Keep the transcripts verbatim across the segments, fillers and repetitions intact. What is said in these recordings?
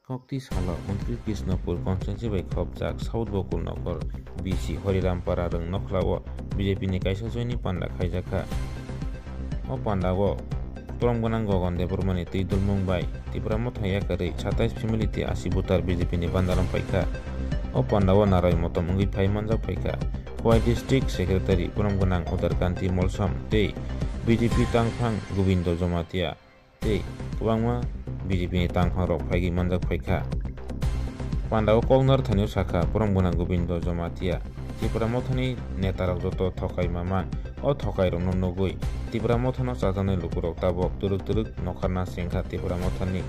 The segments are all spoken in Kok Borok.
Kokti salo Montri Krishnapur constituency bai khopjak South Bokul Nokor B C Horiram Para rwng nokhla o B J P ni kaisa joini panda khaijakha. O panda o Borom gwnang Gogon Debbarma ni twi dulmung bai Tipra Motha yakarwi satais family tei asi voter B J P ni bandarom paikha. O panda o naroi motom wngwi phai manjak phaikha. Khowai District Secretary Borom gwnang Udar Kanti Molsom tei B J P tangphang Gobindo Jomatia tei kwbangma B J P ni tangphang rok phaigwi manjak phaikha. Panda o kok narwkthani o sakha Borom gwnang Gobindo Jomatia. Tipra Mothani netarok joto thokai ma man. O thokairokno nugwi Tipra Mothano chajaknai lukurok tabok twrwk twrwk nokharna sengkha Tipra Mothani.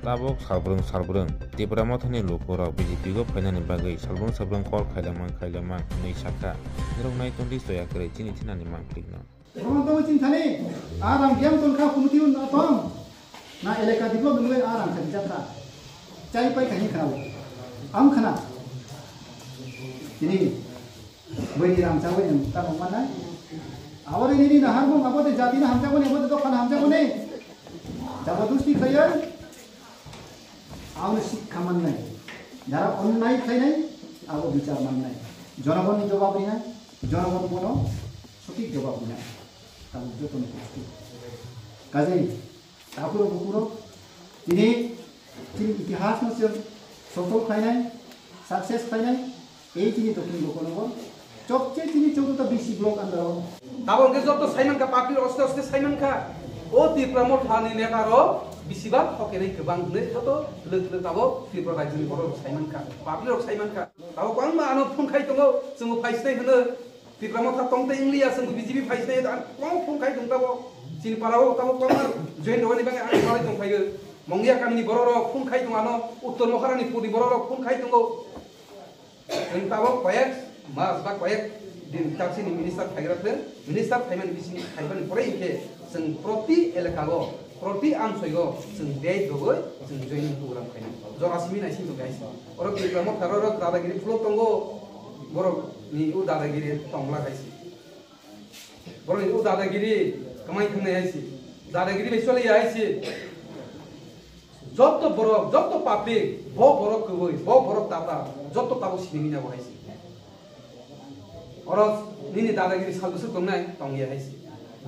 Tabok salbrwng salbrwng Tipra Mothani lukurok B J P o phainani bagwi salbrwng salbrwng call khailamang khailamang hwnwi sakha. Norok nai tongdi, soya kwrwi chini thinani mangplikno. Tongtong chini thani, a rang biang tongkha, committee un atong. Na eleka develop nungwi a rang kha bijak kha. Chai pai kha hinwi khna bo. Ang khna. Tini, bwini rang chawi ang ta mong manai. Abo de nini nahar mong, abo de jati na hamjak mani, abo de dophano hamjak mani. Jabardasti khlaiya. Abo sikha mannai. Jara onnai khlainai, abo bichar mannai. Jonogonni jobab rinai, jonogon bono sothik jobab rinai. Tabuk jotono kosto. Kajei, Takhurok bukhurok, tini, tini itihasno chwng sofol khlainai, success khlainai, ei tini Dokhin Gokulango, chobche tini chouddota B C block under o. Tabok hwnkhe joto saimankha, public oste oste saimankha. O Tipra Mothani netarok bisiba thokenai kwbang hwnwi joto twlwk twlwk tabok Tripura rajyoni bororok saimankha, public rok saimankha. Tabok kwbangma ano phone khai tongo, chwngbo phaisinai hwno. Tipra Motha tong tei wngliya, chwng B J P phai se, ang kwbang phone khai tong tabok. Chini para o tabok kwbangma join rwani bagwi ang salai tong phaigo. Mongya kamini borok rok phone khai tong ano, Uttor Maharani purni borok rok phone khai tongo. Chwng tabok koyek mas ba koyek din tak chini minister phaigra thwng, minister phaimani bising phaimani pore hinkhe chwng proti elaka o, proti amsoi o chwng date rwgwi chwng joining program khainai. Jora simi naising tong khe hai se. Oro Tipra Motha ro, ro dadagiri phulo tongo, borok ni o dadagiri tongla hai se. Borok ni o dadagiri kwmai thwngnai hai se. Dadagiri bai choliya hai se. Joto borok, joto public, bo borok kwbwi, bo borok data, joto tabuk sinimina bo hai se. Oro nini dadagiri sal bwswk tongnai, tongya hai se.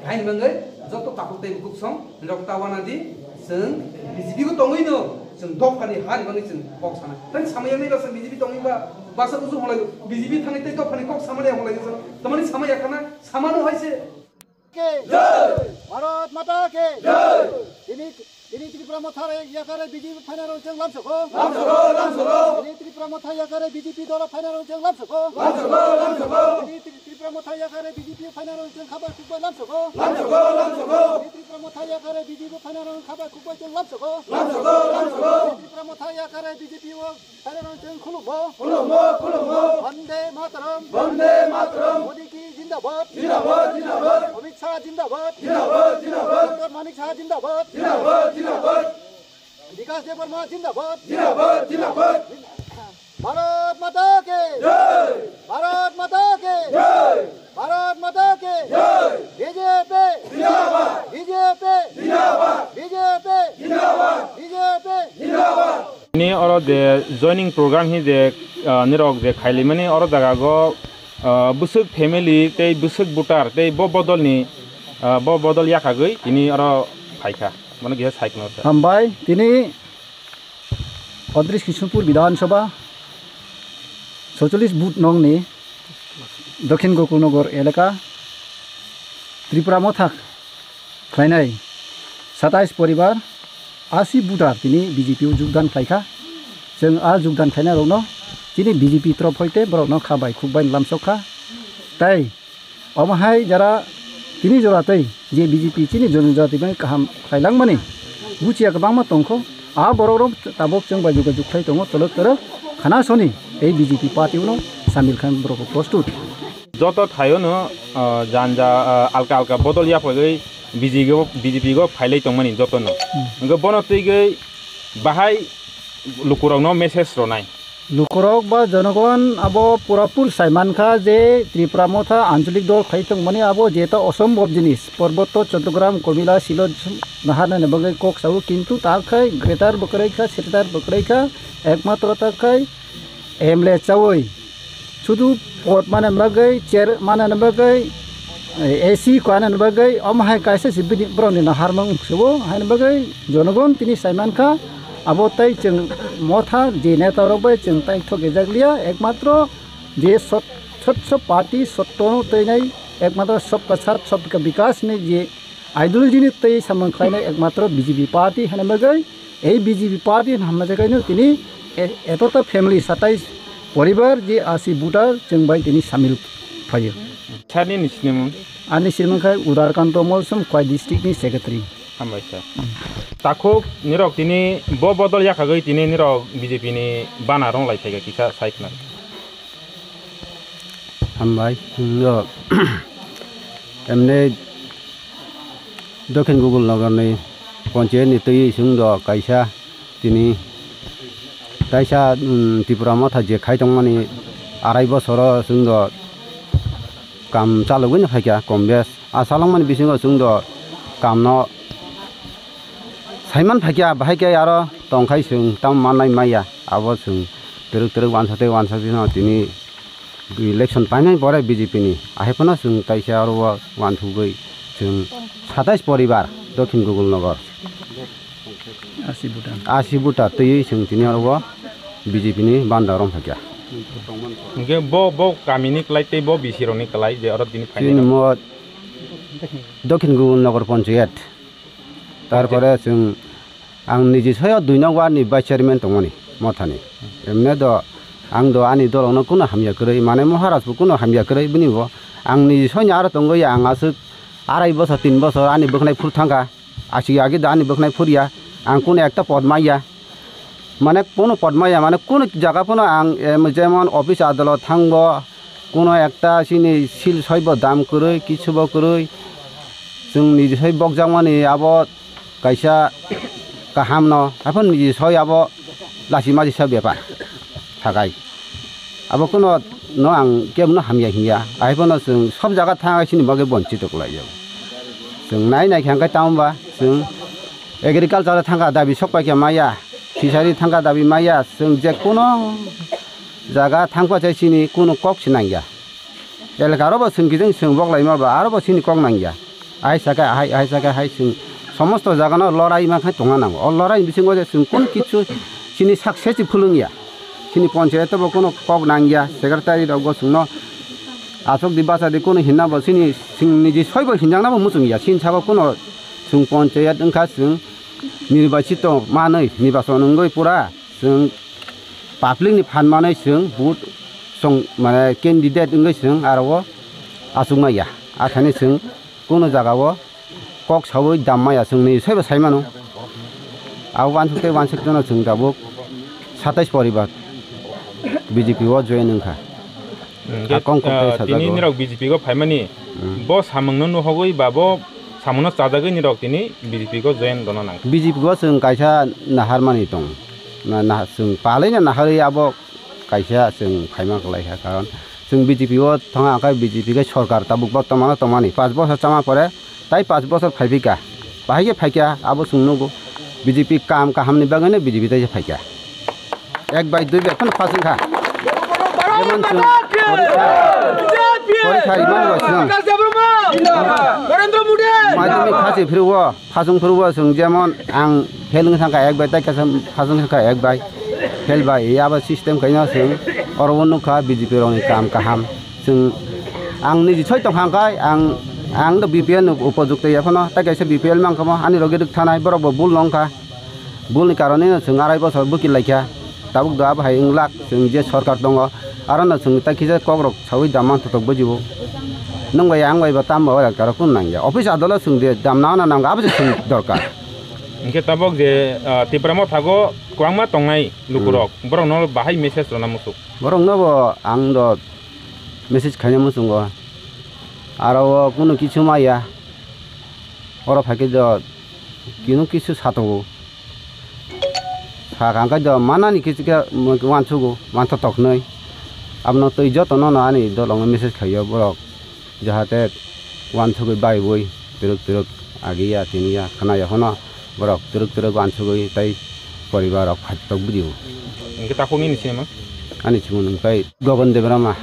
Haini bagwi joto takhuk tei bukhuk song rok ta wana di, chwng B J P bo tongwi no, chwng dophani hani bagwi chwng kok sana. Tei samaya nai ba chwng B J P tongwi ba, basa usu holai B J P thangwi tei dophani kok samani holai chwng. Tamani samaya khana, samano hai se. Ke jai! Bharat Mata ke jai! Ini Tini Tripura Motha yakare B J P phaina rok chwng lamsoko. Lamsoko, lamsoko. Tini Tripura Motha yakare B J P dolo phaina rok chwng lamsoko. Lamsoko, lamsoko. Tini Tri-, Tripura Motha yakare B J P phaina rok chwng khabai khukbai lamsoko. Lamsoko, lamsoko. Tini Tripura Motha yakare B J P phaina rok khabai khukbai chwng lamsoko. Lamsoko, lamsoko. Tini Tripura Motha yakare B J P o phaina rok chwng khulumbo. Khulumbo, khulumbo. Bande Mataram. Bande Mataram. Modi ki zindabad. Zindabad, zindabad. Amit Shah zindabad. Zindabad, zindabad. Doctor Manik Saha zindabad. Zindabad, zindabad. Bikash Debbarma zindabad. Zindabad, zindabad. Bharat Mata ke jai! Bharat Mata ke jai! Bharat Mata ke jai! B J P zindabad! B J P zindabad! B J P zindabad! B J P zindabad! Ni oro je joining program hi je, ah, nirok je khailimani oro jaga go, ah, bwswk family tei bwswk voter tei bo bodol ni, ah, bo bodol yakagwi tini oro phaikha. Bono kisa sai khna sa. Hambai, tini Odrish Kishnupur Bidhan Sabha, soicholish booth nong ni Dokhin Gokulnagar elaka, Tripura Motha khlainai satais poribar, asi voter tini B J P o jogdan khlaikha. Chwng a jogdan khlainai rokno chini B J P torof hoite borokno kha bai khuk bai lamsok kha. Tai omo hai jara tini jora tei je B J P chini jonojati bai kaham khlai langmani buchiya kwbangma tongkho. A borok rok tabok chwng bai jogajog khlai tongo twlwk twrwk khana soni tei B J P party uno samil khan borok prostut. Joto thaio no, ah, janja, ah, alka alka bodol yapagwi B J P go, B J P go phailai tongmani joto no. Hmm. Hwnkhe bono twigwi bahai lukurokno message rwnai. Lukurok ba jonogon abo purapur saimankha je Tripura Motha ancholik dol khai tongmani abo jeta osombhob jinis. Porbotto Chattogram, Komila, Silo naharnani bagwi kok sao, kintu ta khai greater bwkrwi kha, greater bwkrwi kha, ekmatro ta khai M L A chawi. Sudu pod mana bagwi, chair mana bagwi, A C kwana bagwi, omo hai kaisa si bini borokni naharmung subo, haini bagwi jonogon tini saimankha, abo tei chwng Motha je neta rok bai chwng tai thok ejak liya, ekmatro je sot-, Swachh Party sotto teinai, ekmatro Sabka Saath Sabka Vikas ni je ideology ni tei samung khlainai ekmatro B J P party hwnwi bagwi, ei B J P party hwnwi hamjagwi no tini e-, etota family satais poribar je asi voter chwng bai tini samil phaio. Sir ni sinimung? Ani sinimung khai Udarkanto Molsom, Khowai district ni secretary. Hambai sir. Takhuk nirok tini bo bodol yakhagwi tini nirok B J P ni bana rong lai phaikha kisa sai khna. Hambai, chwngno emne Dokhin Gogolnogor ni ponchayat ni twi chwngno kaisa tini taisa, um, Tripura Motha je khai tongmani arai bosoro chwngno kam chalogwi no phaikha kom bes. A chalokmani bisingo chwngno kamno saiman phaikha, bahai khe aro tongkhai chwng tamo mannai maya. Abo chwng twrwk twrwk uansuk tei uansuk no tini election painani pore B J P ni ahai phano chwng taisa aro o uansugwi chwng satais poribar Dokhin Gogolnogor. Asi buta. Asi buta twiwi chwng tini oro o B J P ni banda rom phaikha. Hwnkhe bo, bo kamini kwlai tei bo B C rokni kwlai je oro tini phainai Chini rok? Mo Dokhin Gogolnogor Ponchayat. Tarpore chwng ang niji soyo dui nong ward ni vice chairman tongmani Mothani. Emne do ang do ani dolokno kuno hamya kwrwi, mane Maharaj bo kuno hamya kwrwi bini bo. Ang niji soino aro tongwi ang aswk arai bosor, tin bosor ani bwkhnai phuru thangkha. Aswk agi da ani bwkhnai phurya, ang kuno ekta pod maya. Mane kuno pod maya, mane kuno jaga phano ang, em, jemon office adolot thangbo, kuno ekta chini sil soibo dam kwrwi, kichubo kwrwi. Chwng niji soi bokjakmani abo kaisa kaham no, haphano niji soi abo lachi maji sa bepar thakai. Abo kuno no ang kebo no hamya hinya. Ahai phano chwng sob jaga thang chini bagwi bonchito kwlai jago. Chwng nai nai khe hwnkhe tamo ba chwng agriculture thangkha dabi sok pai khe maya, fishery thangkha dabi maya, chwng je kuno jaga thangkha se chini kuno kok se nangya. Elaka aro bo chwng kijeng chwng bok lai ma ba aro bo chini kok nangya. Hai saka hai, hai saka hai, chwng somosto jaga no lorai ma khai tongna nango. O lorai bisingo je chwng kun kichu chini success phulung ya. Chini ponchayat bo kuno kok nang ya, secretary rok bo chwngno aswk di bacha di kuno hinna bo chini chwng niji soi bo hinjakna bo muchung ya. Chini sabo kuno chwng ponchayat wngkha chwng nirbachito manwi, nirbachon wngwi pura chwng public ni phan manwi chwng vote song mane candidate wngwi chwng aro o achuk maya. Athani chwng kuno jaga o kok saui dam maya chwngni soibo sai mano. Abo uansuk tei uansuk jono chwng tabuk satais poribar B J P o join wngkha. Hmm, A kongkong tei ah, sajak tini o. Nirok B J P o phaimani Hmm. Bo samungno nuhogwi ba bo samungno chajagwi nirok tini B J P o join rwna nangkha. B J P o chwng kaisa naharmani tong. Na, na, chwng palai na naharwi abo kaisa chwng phaima kwlai kha, karon chwng B J P o thangkha, hwnkhe B J P khe sorkar tabuk bortomano tongmani, panch bosor chama pore tai panch bosor phaiphika, bahai khe phaikha, abo chwng nugo. B J P kam kahamni bagwino B J P taisa phaikha, ek bai dui bai phano phas wngkha. Jemon chwng porikha, porikha rimani bo chwng madhyamik khasi phirwo. Khasung phuru bo chwng jemon ang fail wngwi thangkha ek bai, tei kaisa khasung thangkha ek bai, fail bai, abo system khaino chwng oro o nukha B J P rokni kam kaham. Chwng ang niji soi tongkha hwnkhe ang, ang do B P L ni upojukto ya phano, tei kaisa B P L mankha mo, ani logi rwkthanai borok bo bul no wngkha, bul ni karonwi no chwng arai bosor bwkil laikha. Tabuk do abo hai wnglak, chwng je sorkar tongo, aro no chwng tai kisa kok rok saui dam manthotok bujibo. Nwng bai ang bai bo tam bo bai karo kun nangya. Office adolo chwng je dam nana nango, abo je chwng dorkar. Hwnkhe tabuk je, ah, Tipra Motha go kwbangma tongnai lukurok, Hmm. Borok no bahai message rwna muchuk? Borok no bo ang do message khaina muchungo. Aro o kunu kisu maya. Oro phaikhe do kunu kisu satogo. Sakha hwnkhe do manani khe chikhe uansugo, manthotok hinwi. Abono twi jotono no ani dolongno message khaio borok, jahate uansugwi baiwi twrwk twrwk agiya tiniya khwnaya phano borok twrwk twrwk uansugwi tei poribar rok phatok bwdio. Hwnkhe takhuk nini sinima? Ani simung hwnkhe Gogon Debbarma.